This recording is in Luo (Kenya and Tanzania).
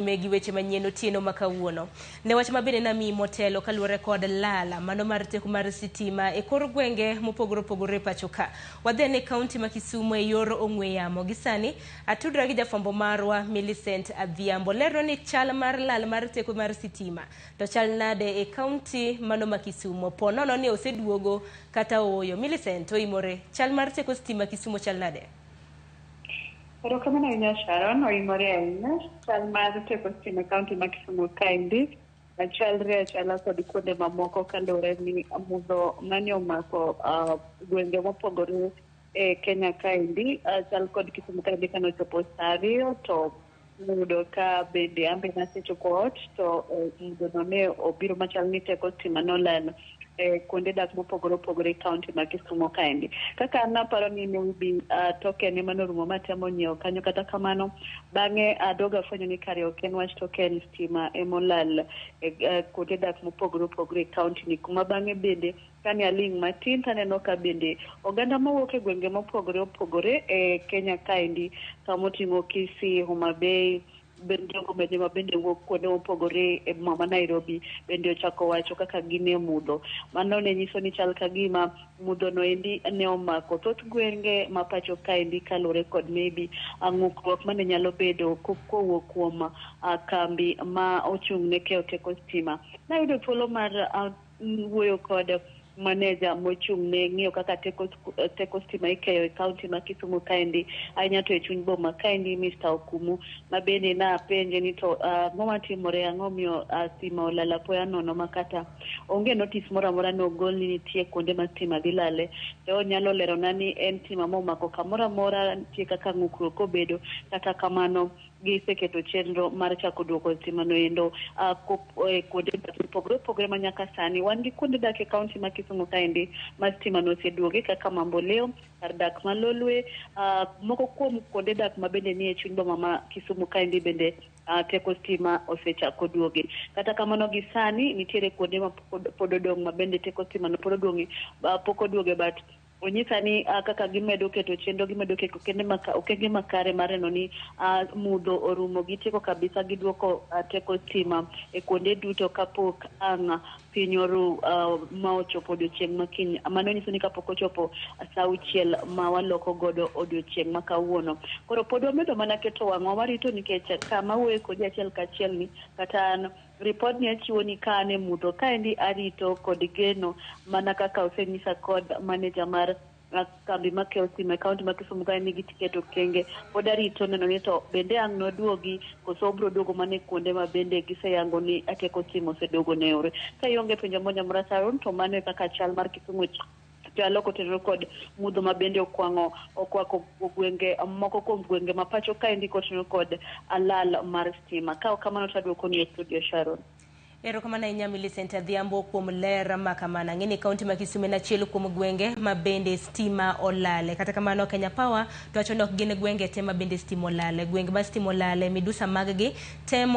Gi weche manyien otieno ma kawuono. Ne wach ma bende namiyi motelo kaluwore kod lala mano mar teko mar sitima e kor gwenge mopogore opogore e pacho ka. Wadhi ane kaunti ma Kisumu e yor ong'we yamo. Gi sani atudra gi jafwambo marwa Millicent Adhiambo. Lerno ni chal mar lal mar teko mar sitima to chal nade e kaunti mano ma Kisumu. Po nono ni oseduogo kata ooyo. Millicent oimore. Chal mar teko sitima Kisumu chal nade? Erokamano ahinya Sharon, oimore ahinya. Chal mar teko stima e kaunti ma Kisumu kaendi chalre achala kod kuonde mamoko kaluwore ni mudho mane omako gwenge mopogore e Kenya kaendi chal kod Kisumu kaendi kane ochopo saa ariyo to noyudo ka bende an be nasechopo ot to mudhono ne obiro machal ni teko stima nolal e kuonde dak mopogore opogore e kaunti ma Kisumu kaendi. Kaka an naparo ni maybe token ema norumo matemo nyiewo kanyo kata kamano bang'e adogo afwenyo ni kare ok en wach token stima emolal e kuonde dak mopogore opogore e kaunti ni kuma bang'e bende kane aling' matin taneno ka bende oganda mawuok e gwenge mopogore opogore e Kenya kaendi kamoting'o Kisii, Homa Bay, jogo bende ma bende wuok kuonde mopogore e boma ma Nairobi bende ochako wacho kaka gin e mudho. Mano ne nyiso ni chal ka gima mudho no endi ne omako thoth gwenge ma pacho kaendi kaluwore kod maybe ng'ukruok mane nyalo bedo kowuok kuom kambi ma ochung' ne keyo teko stima. Nayudo thuolo mar wuoyo kod maneja mochung' ne ng'iyo kaka teko stima ikeyo e kaunti ma Kisumu kaendi ahinya to e chuny boma kaendi Mr. Okumu ma bende napenje ni to ang'o matimore ang'o miyo stima olal apoya nono ma kata onge notice moro amora nogol ni nitie kuonde ma stima dhi lale to onyalo lerona ni en stima momako kamoro amora nitie kaka ng'ukruok obedo kata kamano giseketo chenro mar chako duoko stima no endo kuonde dak mopogore opogore ma nyaka sani wan gi kuonde dak e kaunti ma Kisumu kaendi ma stima no oseduoge kaka Mamboleo, kar dak ma Lolwe, moko kuom kuonde dak ma bende nie chuny boma ma Kisumu kaendi bende teko stima osechako duoge. Kata kamano gi sani nitiere kuonde ma pod odong' ma bende teko stima no pod oduoge pok oduoge but onyisa ni kaka gimedo keto chenro gimedo keto okenge makare mar neno ni mudho orumo gitieko kabisa giduoko teko stima e kuonde duto kapok ang' piny oru ma ochopo odiochieng' ma kiny. Mano nyiso ni kapok ochopo sa auchiel ma waloko godo odiochieng' ma kawuono. Koro pod wamedo mana keto wang'wa warito nikech kama wuoye kodi achiel kachiel ni kata an ripod ni achiwo ni ka an e mudho kaendi arito kod geno mana kaka osenyisa kod maneja mar kambi makeyo stima e kaunti ma Kisumu kae ni giketo okenge pod arito neno ni to bende ang' noduogi koso obro duogo mana e kuonde ma bende giseyango ni teko stima oseduogo ne ore. Ka ionge penjo moro amora Sharon to mano e kaka chal mar Kisumu chalo kotenore kod mudho ma bende okwang'o okwako gwenge moko kuom gwenge ma pacho kaendi kotenore kod lal mar stima. Ka ok kamano to aduoko ni e studio Sharon. Erokamano ahinya Millicent Adhiambo kuom ler ma kamano. Ang'e ni kaunti ma Kisumu en achiel kuom gwenge ma bende stima olale. Kata kamano Kenya Power to wacho ni ok gin gwenge te ma bende stima olale. Gwenge ma stima olale midusa mag gi temo